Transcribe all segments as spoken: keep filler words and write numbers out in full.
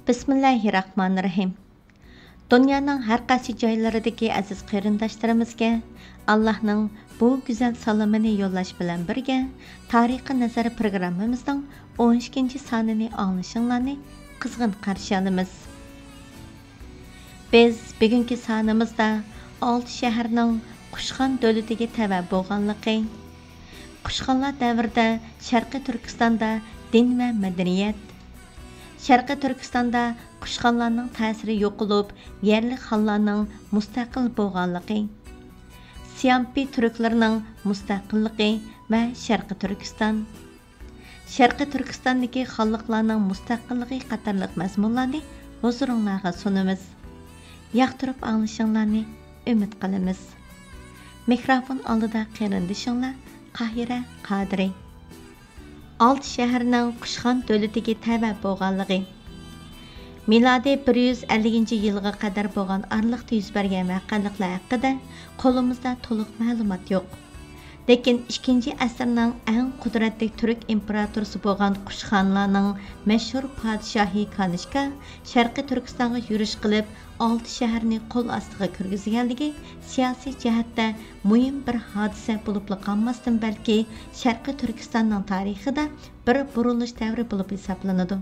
بىسمىللاھىرراھمانىرراھىم. دۇنيانىڭ ھەر قايسى جايلىرىدىكى ئەزىز قېرىنداشلىرىمىزگە ئاللاھنىڭ بۇ گۈزەل سالىمىنى يوللاش بىلەن بىرگە، تارىخقا نەزەر پروگراممىمىزنىڭ ئون ئىككىنچى سانىنى ئاڭلىشىڭلارنى قىزغىن قارشى ئالىمىز. بىز بۈگۈنكى سانىمىزدا ئالتە شەھەرنىڭ قۇشخان دۆلىتىگە تەۋە بولغانلىقى، قۇشخانلار دەۋرىدە شەرقىي تۈركىستاندا دىن ۋە مەدەنىيەت، شەرقىي تۈركىستاندا قۇشخانلارنىڭ تەسىرى يوقىلىپ، يەرلىك خانلارنىڭ مۇستەقىل بولغانلىقى، سيامپى تۈركلىرىنىڭ مۇستەقىللىقى ۋە شەرقىي تۈركىستان، شەرقىي تۈركىستاندىكى خانلىقلارنىڭ مۇستەقىللىقى قاتارلىق مەزمۇنلارنى ھۇزۇرۇڭلارغا سۇنىمىز. ياقتۇرۇپ ئاڭلىشىڭلارنى ئۈمىد قىلىمىز. مىكروفون ئالدىدا قېرىندىشىڭلار قاھىرە قادىرى. ئالتە شەھەرنىڭ قۇشخان دۆلىتىگە تەۋە بولغانلىقى. مىلادىي بىر يۈز ئەللىكىنچى يىلغا قەدەر بولغان ئارىلىقتا يۈز بەرگەن ۋەقەلىكلەر ھەققىدە قولىمىزدا تولۇق مەلۇمات يوق. لېكىن ئىككىنچى ئەسىرنىڭ ئەڭ قۇدرەتلىك تۈرك ئىمپېراتورىسى بولغان قۇشخانلارنىڭ مەشھۇر پادىشاھى كانىشكا شەرقىي تۈركىستانغا يۈرۈش قىلىپ، ئالتە شەھەرنى قول ئاستىغا كىرگۈزگەنلىكى سىياسىي جەھەتتە مۇھىم بىر ھادىسە بولۇپلا قالماستىن، بەلكى شەرقىي تۈركىستاننىڭ تارىخىدا بىر بۇرۇلۇش دەۋرى بولۇپ ھېسابلىنىدۇ.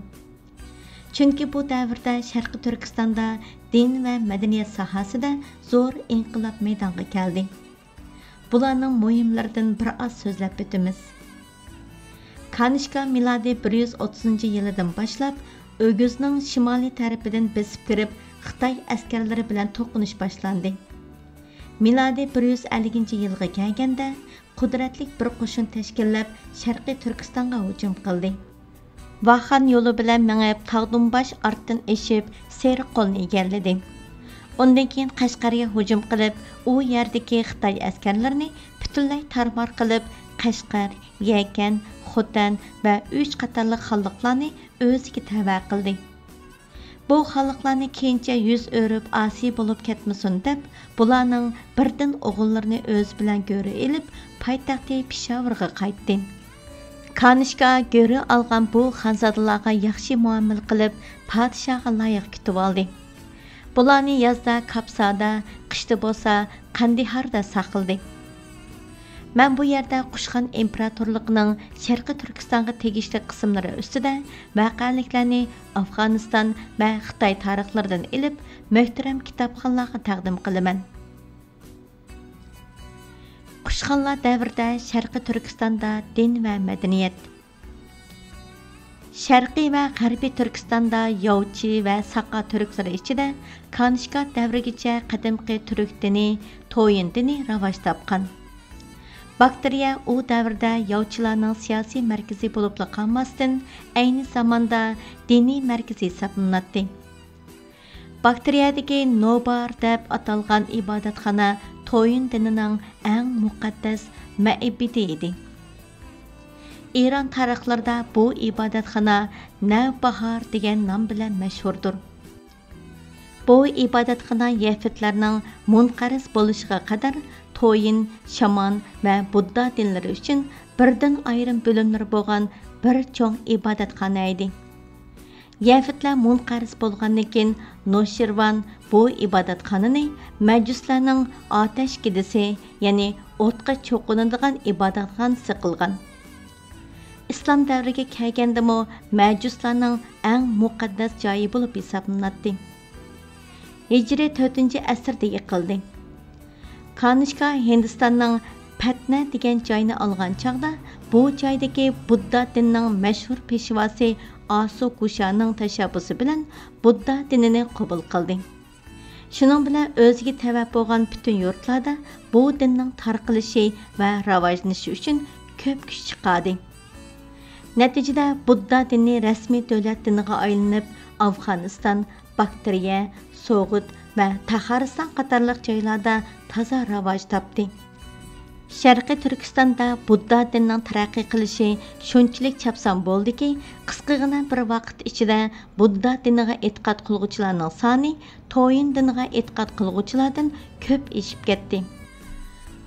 چۈنكى بۇ دەۋردە شەرقىي تۈركىستاندا دىن ۋە مەدەنىيەت ساھەسىدە زور ئىنقىلاب مەيدانغا كەلدى. بۇلارنىڭ مۇھىملىرىدىن بىر ئاز سۆزلەپ ئۆتىمىز. كانىشكا مىلادىي بىر يۈز ئوتتۇزىنچى يىلىدىن باشلاپ ئۆگۈزنىڭ شىمالىي تەرىپىدىن بېسىپ كىرىپ، خىتاي ئەسكەرلىرى بىلەن توقۇنۇش باشلاندى. مىلادىي بىر يۈز ئەللىكىنچى يىلغا كەلگەندە، قۇدرەتلىك بىر قوشۇن تەشكىللەپ، شەرقىي تۈركىستانغا ھۇجۇم قىلدى. ۋاخان يولى بىلەن مېڭىپ، تاغدۇنباش ئارتتىن ئېشىپ، سېرىققولنى ئىگىلىدى. ئۇندىن كېيىن قەشقەرگە ھۇجۇم قىلىپ، ئۇ يەردىكى خىتاي ئەسكەرلىرىنى پۈتۈنلەي تارمار قىلىپ، قەشقەر، يەكەن، خوتەن ۋە ئۈچ قاتارلىق خانلىقلارنى ئۆزىگە تەۋە قىلدى. بۇ خانلىقلارنى كېيىنچە يۈز ئۆرۈپ ئاسىي بولۇپ كەتمىسۇن دەپ، بۇلارنىڭ بىردىن ئوغۇللىرىنى ئۆزى بىلەن گۆرۈ ئېلىپ، پايتەختى پېشاۋۇرغا قايتتى. كانىشكا گۆرۈ ئالغان بۇ خانزادىلارغا ياخشى مۇئامىلە قىلىپ، پادىشاھقا لايىق كۈتۈۋالدى. بۇلارنى يازدا كاپسادا، قىشتا بولسا قەندىھاردا ساقلىدى. مەن بۇ يەردە قۇشخان ئىمپېراتورلۇقىنىڭ شەرقىي تۈركىستانغا تېگىشلىك قىسىملىرى ئۈستىدە ۋەقەلىكلەرنى ئافغانىستان ۋە خىتاي تارىخلىرىدىن ئېلىپ، مۆھتەرەم كىتابخانلارغا تەقدىم قىلىمەن. قۇشخانلار دەۋرىدە شەرقىي تۈركىستاندا دىن ۋە مەدەنىيەت. شەرقىي ۋە غەربىي تۈركىستاندا ياۋچى ۋە ساقا تۈركلىرى ئىچىدە كانىشكا دەۋرىگىچە قەدىمكى تۈرك دىنى، تويىن دىنى راۋاج تاپقان. باكتىرىيە ئۇ دەۋردە ياۋچىلارنىڭ سىياسىي مەركىزى بولۇپلا قالماستىن، ئەينى زاماندا دىنىي مەركىزى ھېسابلىناتتى. باكتىرىيەدىكى نوبار دەپ ئاتالغان ئىبادەتخانا تويىن دىنىنىڭ ئەڭ مۇقەددەس مەئىبىدى ئىدى. ئىران تارىخلىرىدا بۇ ئىبادەتخانا نەۋباھار دېگەن نام بىلەن مەشھۇردۇر. بۇ ئىبادەتخانا يەھۇدلارنىڭ مۇنقەرز بولۇشىغا قەدەر تويىن، شامان ۋە بۇددا دىنلىرى ئۈچۈن بىردىن ئايرىم بۆلۈملىرى بولغان بىر چوڭ ئىبادەتخانا ئىدى. يەھۇدلار مۇنقەرز بولغاندىن كېيىن، نوشىرۋان بۇ ئىبادەتخانىنى مەجۇسلارنىڭ ئاتەش گىدىسى، يەنى ئوتقا چوقۇنىدىغان ئىبادەتخانىسى قىلغان. ئىسلام دەۋرىگە كەلگەندىمۇ مەجۇسلارنىڭ ئەڭ مۇقەددەس جايى بولۇپ ھېسابلىناتتى. ھىجرىي تۆتىنچى ئەسىردە يىقىلدى. كانىشكا ھىندىستاننىڭ پەتنە دېگەن جاينى ئالغان چاغدا، بۇ جايدىكى بۇددا دىنىنىڭ مەشھۇر پېشۋاسى ئاسۇ كۇشانىڭ تەشەببۇسى بىلەن بۇددا دىنىنى قوبۇل قىلدى. شۇنىڭ بىلەن ئۆزىگە تەۋە بولغان پۈتۈن يۇرتلاردا بۇ دىننىڭ تارقىلىشى ۋە راۋاجلىنىشى ئۈچۈن كۆپ كۈچ چىقاردى. نەتىجىدە بۇددا دىنى رەسمىي دۆلەت دىنىغا ئايلىنىپ، ئافغانىستان، باكتىرىيە، سوغۇت ۋە تاخارىستان قاتارلىق جايلاردا تازا راۋاج تاپتى. شەرقىي تۈركىستاندا بۇددا دىنىنىڭ تەرەققىي قىلىشى شۇنچىلىك چاپسان بولدىكى، قىسقىغىنە بىر ۋاقىت ئىچىدە بۇددا دىنىغا ئېتىقاد قىلغۇچىلارنىڭ سانى تويىن دىنىغا ئېتىقاد قىلغۇچىلاردىن كۆپ ئېشىپ كەتتى.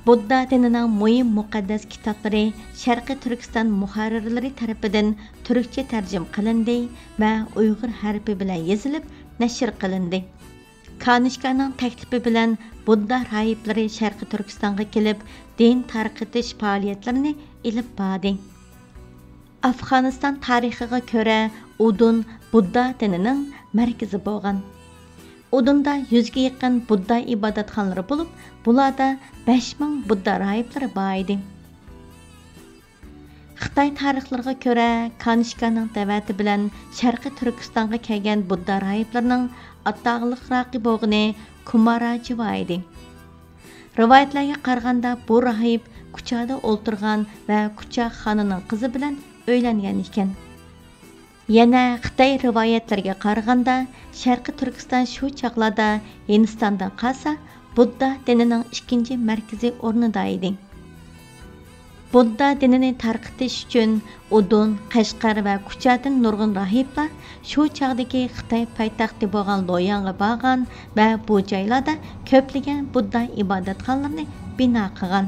بۇددا دىنىنىڭ مۇھىم مۇقەددەس كىتابلىرى شەرقىي تۈركىستان مۇھەررىرلىرى تەرىپىدىن تۈركچە تەرجىمە قىلىندى ۋە ئۇيغۇر ھەرپى بىلەن يېزىلىپ نەشر قىلىندى. كانىشكانىڭ تەكلىپى بىلەن بۇددا راھىبلىرى شەرقىي تۈركىستانغا كېلىپ، دىن تارقىتىش پائالىيەتلىرىنى ئېلىپ باردى. ئافغانىستان تارىخىغا كۆرە، ئۇدۇن بۇددا دىنىنىڭ مەركىزى بولغان. ئۇدۇندا يۈزگە يېقىن بۇددا ئىبادەتخانىلىرى بولۇپ، بۇلاردا بەش مىڭ بۇددا راھىبلىرى بار ئىدى. خىتاي تارىخلىرىغا كۆرە، كانىشكانىڭ دەۋەتى بىلەن شەرقىي تۈركىستانغا كەلگەن بۇددا راھىبلىرىنىڭ ئاتاقلىقراقى بولغىنى كۇمارا جىۋا ئىدى. رىۋايەتلەرگە قارىغاندا، بۇ راھىب كۇچادا ئولتۇرغان ۋە كۇچا خانىنىڭ قىزى بىلەن ئۆيلەنگەن ئىكەن. يەنە خىتاي رىۋايەتلىرىگە قارىغاندا، شەرقىي تۈركىستان شۇ چاغلاردا ھىندىستاندىن قالسا، بۇددا دىنىنىڭ ئىككىنچى مەركىزى ئورنىدا ئىدى. بۇددا دىنىنى تارقىتىش ئۈچۈن ئۇدۇن، قەشقەر ۋە كۇچادىن نۇرغۇن راھىبلار شۇ چاغدىكى خىتاي پايتەختى بولغان لوياڭغا بارغان ۋە بۇ جايلاردا كۆپلىگەن بۇددا ئىبادەتخانىلىرىنى بىنا قىلغان.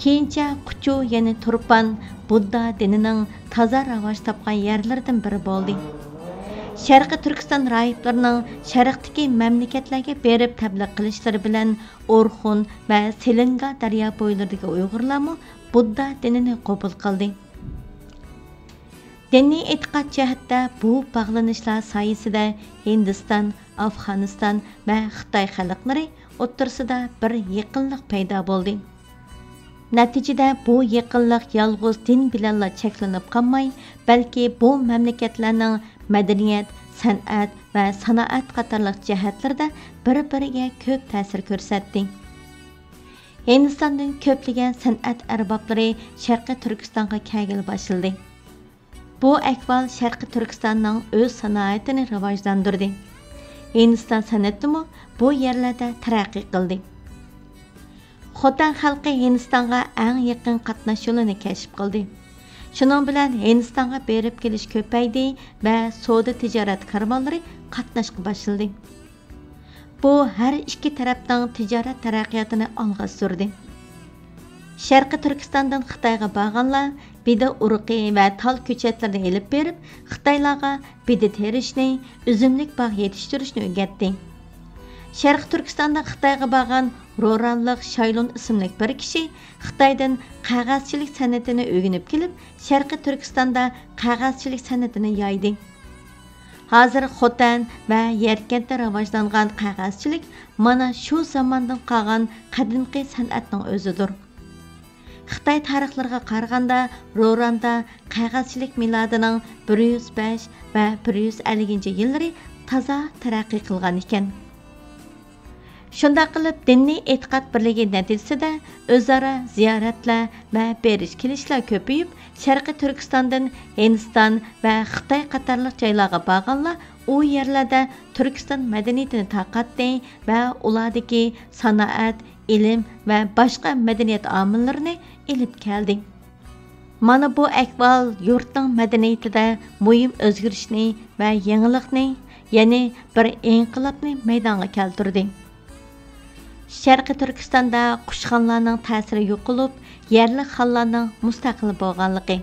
كېيىنچە قۇچۇ، يەنى تۇرپان بۇددا دىنىنىڭ تازا راۋاج تاپقان يەرلىرىدىن بىرى بولدى. شەرقىي تۈركىستان راھىبلىرىنىڭ شەرقتىكى مەملىكەتلەرگە بېرىپ تەبلىغ قىلىشلىرى بىلەن ئورخۇن ۋە سېلىنگا دەريا بويلىرىدىكى ئۇيغۇرلارمۇ بۇددا دىنىنى قوبۇل قىلدى. دىنىي ئېتىقاد جەھەتتە بۇ باغلىنىشلار سايىسىدە ھىندىستان، ئافغانىستان ۋە خىتاي خەلقلىرى ئوتتۇرىسىدا بىر يېقىنلىق پەيدا بولدى. نەتىجىدە بۇ يېقىنلىق يالغۇز دىن بىلەنلا چەكلىنىپ قالماي، بەلكى بۇ مەملىكەتلەرنىڭ مەدەنىيەت، سەنئەت ۋە سانائەت قاتارلىق جەھەتلىرىدە بىر-بىرىگە كۆپ تەسىر كۆرسەتتى. ھىندىستاندىن كۆپلىگەن سەنئەت ئەربابلىرى شەرقىي تۈركىستانغا كەلگىلى باشلىدى. بۇ ئەھۋال شەرقىي تۈركىستاننىڭ ئۆز سانائىتىنى راۋاجلاندۇردى. ھىندىستان سەنئىتىمۇ بۇ يەرلەردە تەرەققىي قىلدى. خوتەن خەلقى ھىندىستانغا ئەڭ يېقىن قاتناش يولىنى كەشىپ قىلدى. شۇنىڭ بىلەن ھىندىستانغا بېرىپ كېلىش كۆپەيدى ۋە سودا تىجارەت كارۋانلىرى قاتناشقا باشلىدى. بۇ ھەر ئىككى تەرەپنىڭ تىجارەت تەرەققىياتىنى ئالغا سۈردى. شەرقىي تۈركىستاندىن خىتايغا بارغانلار بېدە ئۇرۇقى ۋە تال كۆچەتلىرىنى ئېلىپ بېرىپ، خىتايلارغا بېدە تېرىشنى، ئۈزۈملۈك باغ يېتىشتۈرۈشنى ئۆگەتتى. شەرقىي تۈركىستاندىن خىتايغا بارغان رورانلىق شايلۇن ئىسىملىك بىر كىشى خىتايدىن قەغەزچىلىك سەنئىتىنى ئۆگىنىپ كېلىپ، شەرقىي تۈركىستاندا قەغەزچىلىك سەنئىتىنى يايدى. ھازىر خوتەن ۋە يەركەنتتە راۋاجلانغان قەغەزچىلىك مانا شۇ زاماندىن قالغان قەدىمكى سەنئەتنىڭ ئۆزىدۇر. خىتاي تارىخلىرىغا قارىغاندا، روراندا قەغەزچىلىك مىلادىنىڭ بىر يۈز بەش ۋە بىر يۈز ئەللىكىنچى يىللىرى تازا تەرەققىي قىلغان ئىكەن. شۇنداق قىلىپ، دىنىي ئېتىقاد بىرلىكى نەتىجىسىدە ئۆزئارا زىيارەتلەر ۋە بېرىش-كېلىشلەر كۆپىيىپ، شەرقىي تۈركىستاندىن ھىندىستان ۋە خىتاي قاتارلىق جايلارغا بارغانلار ئۇ يەرلەردە تۈركىستان مەدەنىيىتىنى تارقاتتى ۋە ئۇلاردىكى سانائەت، ئىلىم ۋە باشقا مەدەنىيەت ئامىللىرىنى ئېلىپ كەلدى. مانا بۇ ئەھۋال يۇرتنىڭ مەدەنىيىتىدە مۇھىم ئۆزگىرىشنى ۋە يېڭىلىقنى، يەنى بىر ئىنقىلابنى مەيدانغا كەلتۈردى. شەرقىي تۈركىستاندا قۇشخانلارنىڭ تەسىرى يوقىلىپ، يەرلىك خانلارنىڭ مۇستەقىل بولغانلىقى.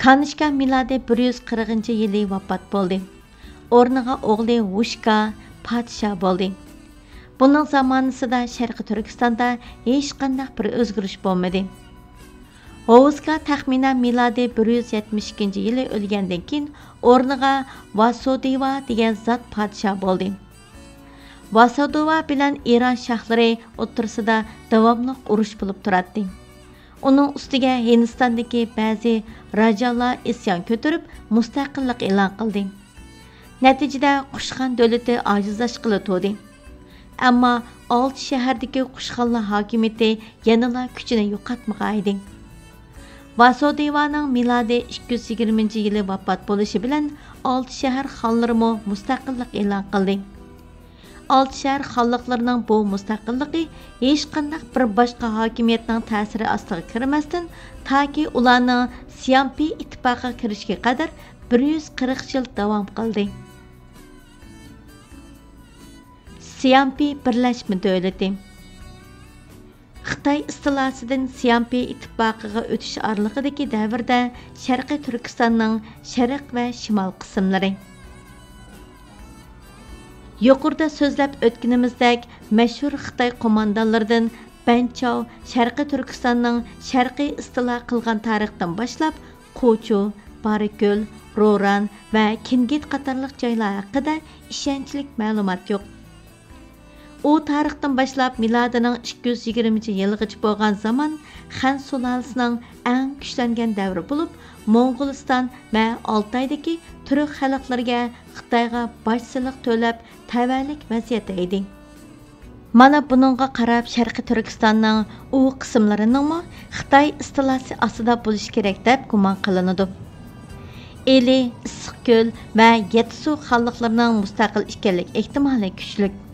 كانىشكا مىلادىي بىر يۈز قىرىقىنچى يىلى ۋاپات بولدى. ئورنىغا ئوغلى ۋۇشكا پادىشاھ بولدى. بۇنىڭ زامانىسىدا شەرقىي تۈركىستاندا ھېچقانداق بىر ئۆزگىرىش بولمىدى. ھوۋۇزكا تەخمىنەن مىلادىي بىر يۈز يەتمىش ئىككىنچى يىلى ئۆلگەندىن كېيىن، ئورنىغا ۋاسۇدىۋا دېگەن زات پادىشاھ بولدى. ۋاسۇدىۋا بىلەن ئىران شاھلىرى ئوتتۇرىسىدا داۋاملىق ئۇرۇش بولۇپ تۇراتتى. ئۇنىڭ ئۈستىگە ھىندىستاندىكى بەزى راجالار ئىسيان كۆتۈرۈپ، مۇستەقىللىق ئېلان قىلدى. نەتىجىدە، قۇشخان دۆلىتى ئاجىزلاشقىلى تۇردى. ئەمما ئالتە شەھەردىكى قۇشخانلار ھاكىمىيىتى يەنىلا كۈچىنى يوقاتمىغان ئىدى. ۋاسۇدىۋانىڭ مىلادىي ئىككى يۈز يىگىرمىنچى يىلى ۋاپات بولۇشى بىلەن، ئالتە شەھەر خانلىرىمۇ مۇستەقىللىق ئېلان قىلدى. ئالتە شەھەر خانلىقلىرىنىڭ بۇ مۇستەقىللىقى ھېچقانداق بىر باشقا ھاكىمىيەتنىڭ تەسىرى ئاستىغا كىرمەستىن، تاكى ئۇلارنىڭ سيامپى ئىتتىپاقىغا كىرىشىگە قەدەر بىر يۈز قىرىق يىل داۋام قىلدى. سيامپى بىرلەشمە دۆلىتى. خىتاي ئىستىلاسىدىن سيامپى ئىتتىپاقىغا ئۆتۈش ئارىلىقىدىكى دەۋردە شەرقىي تۈركىستاننىڭ شەرق ۋە شىمال قىسىملىرى. يۇقىرىدا سۆزلەپ ئۆتكىنىمىزدەك، مەشھۇر خىتاي قوماندانلىرىدىن بەنچاۋ شەرقىي تۈركىستاننىڭ شەرقىي ئىستىلا قىلغان تارىختىن باشلاپ، قوچۇ، بارىكۆل، روران ۋە كىنگىت قاتارلىق جايلار ھەققىدە ئىشەنچلىك مەلۇمات يوق. ئۇ تارىختىن باشلاپ مىلادىنىڭ ئىككى يۈز يىگىرمىنچى يىلىغىچە بولغان زامان خەن سۇلالىسىنىڭ ئەڭ كۈچلەنگەن دەۋرى بولۇپ، موڭغۇلىستان ۋە ئالتايدىكى تۈرك خەلقلىرىگە خىتايغا باج سېلىق تۆلەپ تەۋەلىك ۋەزىيەتتە ئىدى. مانا بۇنىڭغا قاراپ شەرقىي تۈركىستاننىڭ ئۇ قىسىملىرىنىڭمۇ خىتاي ئىستىلاسى ئاستىدا بولۇشى كېرەك دەپ گۇمان قىلىنىدۇ. ئىلى، ئىسسىقكۆل ۋە يەتتىسۇ خانلىقلىرىنىڭ مۇستەقىل ئىكەنلىك ئېھتىمالى كۈچلۈك.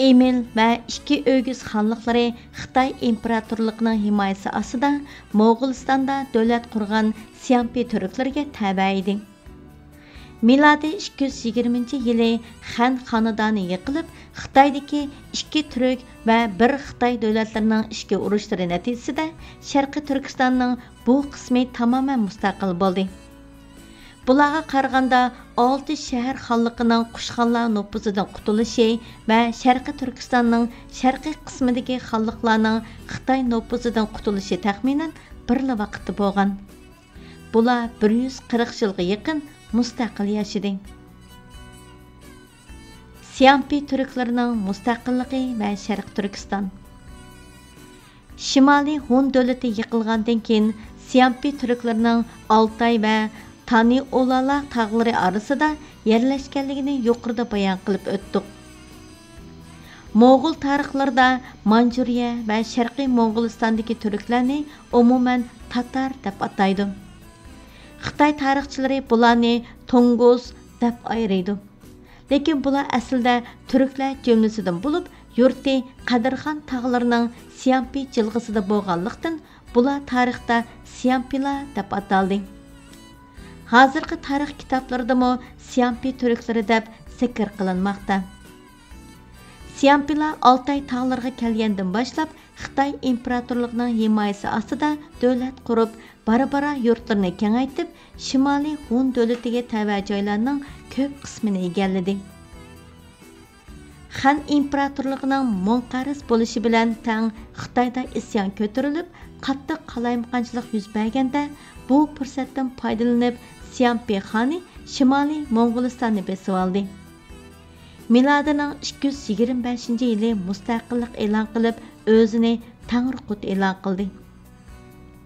ئىمىل ۋە ئىككى ئۆگۈز خانلىقلىرى خىتاي ئىمپېراتورلۇقىنىڭ ھىمايىسى ئاستىدا موغۇلىستاندا دۆلەت قۇرغان سيامپى تۈركلىرىگە تەۋە ئىدى. مىلادىي ئىككى يۈز يىگىرمىنچى يىلى خەن خانىدانى يىقىلىپ، خىتايدىكى ئىككى تۈرك ۋە بىر خىتاي دۆلەتلىرىنىڭ ئىچكى ئۇرۇشلىرى نەتىجىسىدە شەرقىي تۈركىستاننىڭ بۇ قىسمى تامامەن مۇستەقىل بولدى. بۇلارغا قارىغاندا، ئالتە شەھەر خانلىقىنىڭ قۇشخانلار نوپۇزىدىن قۇتۇلۇشى ۋە شەرقىي تۈركىستاننىڭ شەرقىي قىسمىدىكى خانلىقلارنىڭ خىتاي نوپۇزىدىن قۇتۇلۇشى تەخمىنەن بىرلا ۋاقىتتا بولغان. بۇلار بىر يۈز قىرىق يىلغا يېقىن مۇستەقىل ياشىدى. سيامپى تۈركلىرىنىڭ مۇستەقىللىقى ۋە شەرقىي تۈركىستان. شىمالىي ھون دۆلىتى يىقىلغاندىن كېيىن، سيامپى تۈركلىرىنىڭ ئالتاي ۋە تانىئولالا تاغلىرى ئارىسىدا يەرلەشكەنلىكىنى يۇقىرىدا بايان قىلىپ ئۆتتۇق. موغۇل تارىخلىرىدا مانجۇرىيە ۋە شەرقىي موغۇلىستاندىكى تۈركلەرنى ئومۇمەن تاتار دەپ ئاتايدۇ. خىتاي تارىخچىلىرى بۇلارنى توڭگۇز دەپ ئايرىيدۇ. لېكىن بۇلار ئەسلىدە تۈركلەر جۈملىسىدىن بولۇپ، يۇرتى قەدىرخان تاغلىرىنىڭ سيامپى جىلغىسىدا بولغانلىقتىن، بۇلار تارىختا سيامپىلار دەپ ئاتالدى. ھازىرقى تارىخ كىتابلىرىدىمۇ سيامپى تۈركلىرى دەپ زىكىر قىلىنماقتا. سيامپىلار ئالتاي تاغلىرىغا كەلگەندىن باشلاپ، خىتاي ئىمپېراتورلۇقىنىڭ ھىمايىسى ئاستىدا دۆلەت قۇرۇپ، بارا-بارا يۇرتلىرىنى كېڭەيتىپ، شىمالىي ھون دۆلىتىگە تەۋە جايلارنىڭ كۆپ قىسمىنى ئىگىلىدى. خەن ئىمپېراتورلۇقىنىڭ مۇڭقەرز بولۇشى بىلەن تەڭ خىتايدا ئىسيان كۆتۈرۈلۈپ، قاتتىق قالايمىقانچىلىق يۈز بەرگەندە، بۇ پۇرسەتتىن پايدىلىنىپ، سيامپى خانى شىمالىي موڭغۇلىستاننى بېسىۋالدى. مىلادىنىڭ ئىككى يۈز يىگىرمە بەشىنچى يىلى مۇستەقىللىق ئېلان قىلىپ، ئۆزىنى تەڭرىقۇت ئېلان قىلدى.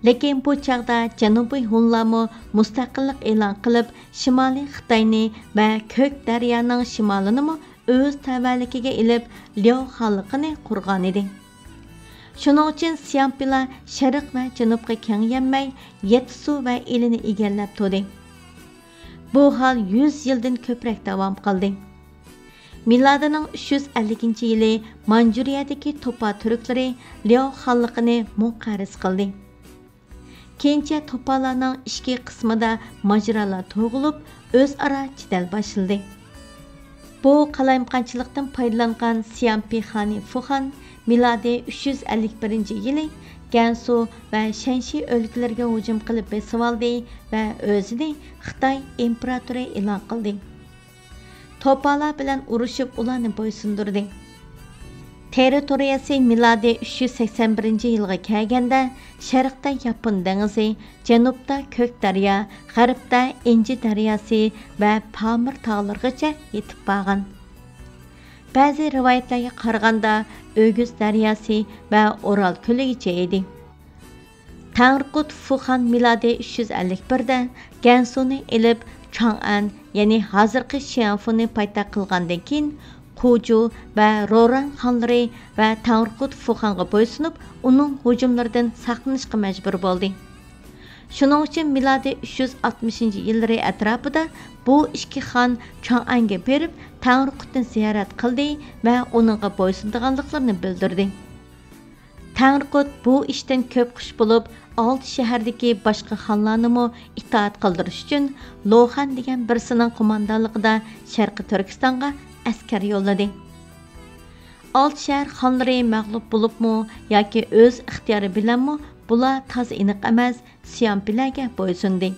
لېكىن بۇ چاغدا جەنۇبىي ھونلارمۇ مۇستەقىللىق ئېلان قىلىپ، شىمالىي خىتاينى ۋە كۆك دەريانىڭ شىمالىنىمۇ ئۆز تەۋەلىكىگە ئېلىپ، لياۋ خانلىقىنى قۇرغانىدى. شۇنىڭ ئۈچۈن سيامپىلار شەرق ۋە جەنۇبقا كېڭىيەلمەي، يەتتىسۇ ۋە ئىلىنى ئىگىلەپ تۇردى. بۇ ھال يۈز يىلدىن كۆپرەك داۋام قىلدى. مىلادىنىڭ ئۈچ يۈز ئەللىكىنچى يىلى مانجۇرىيەدىكى توپا تۈركلىرى لياۋ خانلىقىنى مۇڭقەرز قىلدى. كېيىنچە توپالارنىڭ ئىچكى قىسمىدا ماجىرالار تۇغۇلۇپ، ئۆزئارا جېدەل باشلىدى. بۇ قالايمىقانچىلىقتىن پايدىلانغان سيامپى خانى فۇخان مىلادىي ئۈچ يۈز ئەللىك بىرىنچى يىلى گەنسۇ ۋە شەنشى ئۆلكىلىرىگە ھۇجۇم قىلىپ بېسىۋالدى ۋە ئۆزىنى خىتاي ئىمپېراتورى ئېلان قىلدى. توپالار بىلەن ئۇرۇشۇپ، ئۇلارنى بويسۇندۇردى. تېررىتورىيەسى مىلادىي ئۈچ يۈز سەكسەن بىرىنچى يىلغا كەلگەندە، شەرقتە ياپون دېڭىزى، جەنۇبتا كۆك دەريا، غەربتە ئىنجى دەرياسى ۋە پامىر تاغلىرىغىچە يېتىپ بارغان. بەزى رىۋايەتلەرگە قارىغاندا، ئۆگۈز دەرياسى ۋە ئورال كۆلىگىچە ئىدى. تەڭرىقۇت فۇخان مىلادىي ئۈچ يۈز ئەللىك بىردە گەنسۇنى ئېلىپ، چاڭئەن، يەنى ھازىرقى شيەنفۇنى پايتەخت قىلغاندىن كېيىن، قۇجۇ ۋە روران خانلىرى ۋە تەڭرىقۇت فۇخانغا بويسۇنۇپ، ئۇنىڭ ھۇجۇملىرىدىن ساقلىنىشقا مەجبۇر بولدى. شۇنىڭ ئۈچۈن مىلادىي ئۈچ يۈز ئاتمىشىنچى يىللىرى ئەتراپىدا بۇ ئىككى خان چاڭئەنگە بېرىپ، تەڭرىقۇتنى زىيارەت قىلدى ۋە ئۇنىڭغا بويسۇنىدىغانلىقلىرىنى بىلدۈردى. تەڭرىقۇت بۇ ئىشتىن كۆپ خۇش بولۇپ، ئالتە شەھەردىكى باشقا خانلارنىمۇ ئىتائەت قىلدۇرۇش ئۈچۈن لوخەن دېگەن بىرسىنىڭ قوماندانلىقىدا شەرقىي تۈركىستانغا ئەسكەر يوللىدى. ئالتە شەھەر خانلىرى مەغلۇپ بولۇپمۇ ياكى ئۆز ئىختىيارى بىلەنمۇ، بۇلار تازا ئېنىق ئەمەس، سيامپىلەرگە بويسۇندى.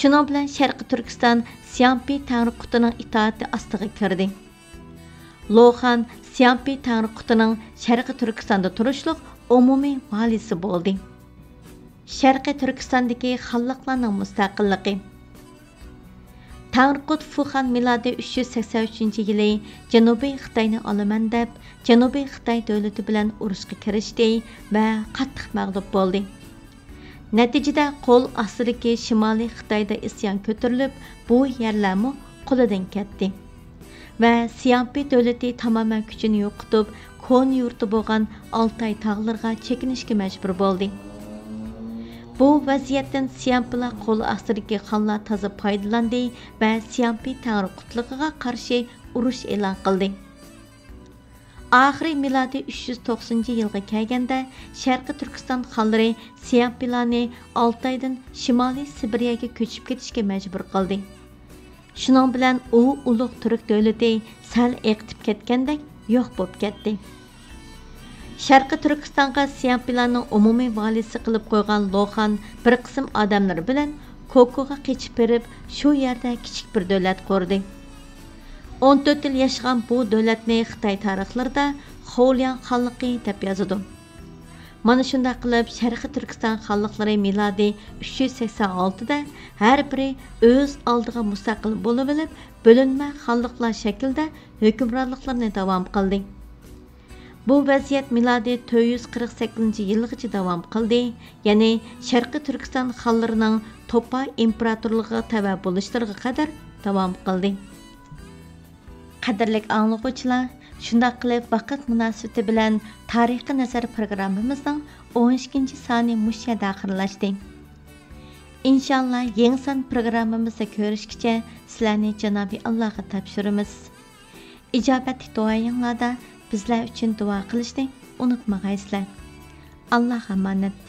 شۇنىڭ بىلەن شەرقىي تۈركىستان سيامپى تەڭرىقۇتىنىڭ ئىتائىتى ئاستىغا كىردى. لوخان سيامپى تەڭرىقۇتىنىڭ شەرقىي تۈركىستاندا تۇرۇشلۇق ئومۇمىي ۋالىسى بولدى. شەرقىي تۈركىستاندىكى خانلىقلارنىڭ مۇستەقىللىقى. تەڭرىقۇت فۇخان مىلادىي ئۈچ يۈز سەكسەن ئۈچىنچى يىلى جەنۇبىي خىتاينى ئالىمەن دەپ، جەنۇبىي خىتاي دۆلىتى بىلەن ئۇرۇشقا كىرىشتى ۋە قاتتىق مەغلۇپ بولدى. نەتىجىدە قول ئاستىدىكى شىمالىي خىتايدا ئىسيان كۆتۈرۈلۈپ، بۇ يەرلەرمۇ قولىدىن كەتتى ۋە سيامپى دۆلىتى تامامەن كۈچىنى يوقىتىپ، كونا يۇرتى بولغان ئالتاي تاغلىرىغا چېكىنىشكە مەجبۇر بولدى. بۇ ۋەزىيەتتىن سيامپىلار قول ئاستىدىكى خانلار تازا پايدىلاندى ۋە سيامپى تەڭرىقۇتلۇقىغا قارشى ئۇرۇش ئېلان قىلدى. ئاخىرى مىلادىي ئۈچ يۈز توقسىنىنچى يىلغا كەلگەندە، شەرقىي تۈركىستان خانلىرى سيامپىلارنى ئالتايدىن شىمالىي سىبىرىيەگە كۆچۈپ كېتىشكە مەجبۇر قىلدى. شۇنىڭ بىلەن ئۇ ئۇلۇغ تۈرك دۆلىتى سەل ئېقىتىپ كەتكەندەك يوق بولۇپ كەتتى. شەرقىي تۈركىستانغا سيامپىلارنىڭ ئومۇمىي ۋالىسى قىلىپ قويغان لوخان بىر قىسىم ئادەملىرى بىلەن كوكوغا قېچىپ بېرىپ، شۇ يەردە كىچىك بىر دۆلەت قۇردى. ئون تۆت يىل ياشىغان بۇ دۆلەتنى خىتاي تارىخلىرىدا خولياڭ خانلىقى دەپ يازىدۇ. مانا شۇنداق قىلىپ، شەرقىي تۈركىستان خانلىقلىرى مىلادىي ئۈچ يۈز سەكسەن ئالتىدە ھەر بىرى ئۆز ئالدىغا مۇستەقىل بولۇۋېلىپ، بۆلۈنمە خانلىقلار شەكلىدە ھۆكۈمرانلىقلىرىنى داۋام قىلدى. بۇ ۋەزىيەت مىلادىي تۆت يۈز قىرىق سەككىزىنچى يىلغىچە داۋام قىلدى، يەنى شەرقىي تۈركىستان خانلىرىنىڭ توپا ئىمپېراتورلۇقىغا تەۋە بولۇشلىرىغا قەدەر داۋام قىلدى. قەدىرلىك ئاڭلىغۇچىلار، شۇنداق قىلىپ ۋاقىت مۇناسىۋىتى بىلەن تارىخقا نەزەر پروگراممىمىزنىڭ ئون ئىككىنچى سانى مۇشۇ يەردە ئاخىرلاشتى. ئىنشاللا يېڭى سان پروگراممىمىزدا كۆرۈشكىچە سىلەرنى جانابى ئاللاغا تاپشۇرىمىز. ئىجابەتلىك دۇئايىڭلاردا بىزلەر ئۈچۈن دۇئا قىلىشنى ئۇنتۇمىغايسىلەر. ئاللاغا ئامانەت.